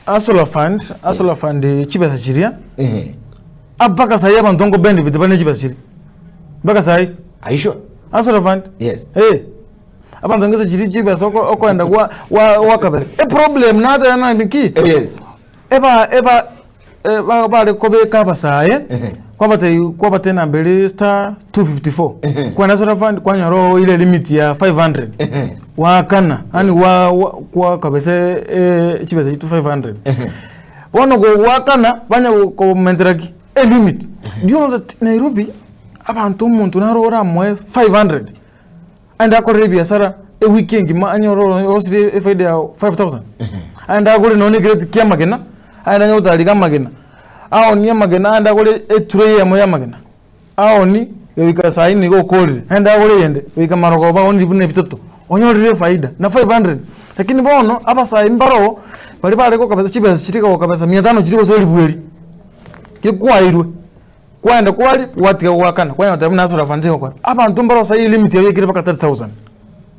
Hustler Fund, Hustler Fund chibesa chiria, Ehe. mpaka sahi abanto nko benefit bare ne chibesa chiria, mpaka sahi. Are you sure? Hustler Fund? Yes. Eh, abanto ngese chiria chibesa oko okoenda gwa gwa gwakabesa. Eproblem nateba naende ki? Yes. Eba eba ba bare kobeka abasae, Ehe. kwabatebia kwabatebi namba ere star 254, Ehe. kwenda Hustler Fund kwanyora oire limit ya 500. Ehe. Goakana, yaani gwa gwa gwakabesa chibesa chitu 500. Ehe. Bono gogoakana, banya gokomentera ki? Elimit. Do you know that Nairobi, abanto omonto naro oramoe 500, aende akorere ebiasara ewiki engima anyore oro orosirie efaida ya 5000. Aende agore nonye na ekereti kia amagena, aende anye gotariga amagena, aonie amagena aende agore etray eyemo ya amagena. Aoni, goika saa ine igo okorire, naende agore eyende, goika marogoba aonire buna ebitato, onyorire efaida, na 500. Lakini bono, abasae mbaroo, baria bare gokabesa chibesa chiria gokabesa mia tano chiria gose elifu eria, kikwairwe, kwaenda kwaria, gwatiga goakana, kwanya goteba buna Hustler Fund egokora. Abanto mbaro sai elimit yabekire mpaka 30,000.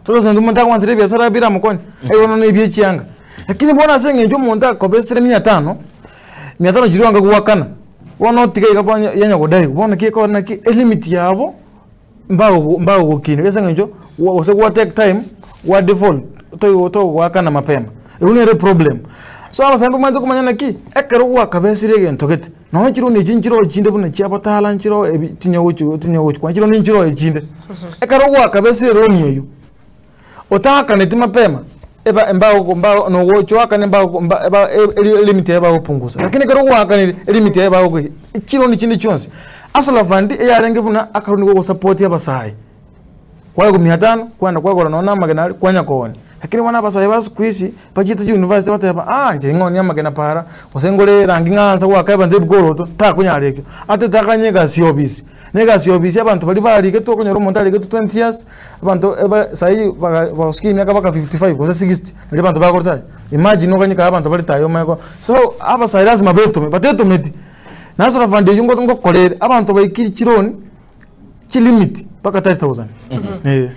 30,000 omonto agoanchera ebiasara biramokonye, aye bono na ebia echianga. Lakini bono ase eng'encho omonto akobesire mia tano, mia tano chiria oange goakana. Bono otiga iga bono yanya godaiwa, bono ki ekogera naki elimit yabo mbago mbagogokinia ase eng'encho gwa gose gwa take time gwa default toi togoakana mapema, eywo nere eproblem. So abasae mbamanyete komanya naki, ekero gwakabesire egento gete, nonye chironi echi nchiroo chinde buna chia abatara nchiroo ebi tinyagochi tinyagochi kwani chironi nchiroo echinde. Ekero gwakabesire eroni eywo. Otaakaneti mapema, eba mbago mbago nogocha oakane mbago mba eba elimit yaye bagopungusa, lakini ekero gwaakanire elimit yaye bagokoiyia, chironi chinde chionsi. Hustler Fund eyarenge buna akaroni kogosapotia abasae, kwaegwa mia tano, kwagenda kwagora nonye na amagena aria kwanya koonia. Lakini bono abasae ba siku hizi, bachiete chiuniversity bateba aah inche ning'onie amagena para, gose ngore erangi ng'ansa goaka ebinto ebikoroto, takonyara ekio. Atete akanye egasi ya obisi, na egasi ya obisi abanto baria barigetwe okonyora omonto arigetwe 20 years, Abanto eba saii baga bagasukia emiaka mpaka 55 gose 60, nario abanto bagoretire. Imagine oganye kare abanto bare tayo omanye ko so abasae lazima betome, batetometi, na Hustler Fund eywo ngo ngokora ere, abanto baikire chironi, chilimit mpaka 30,000 eh. Yeah.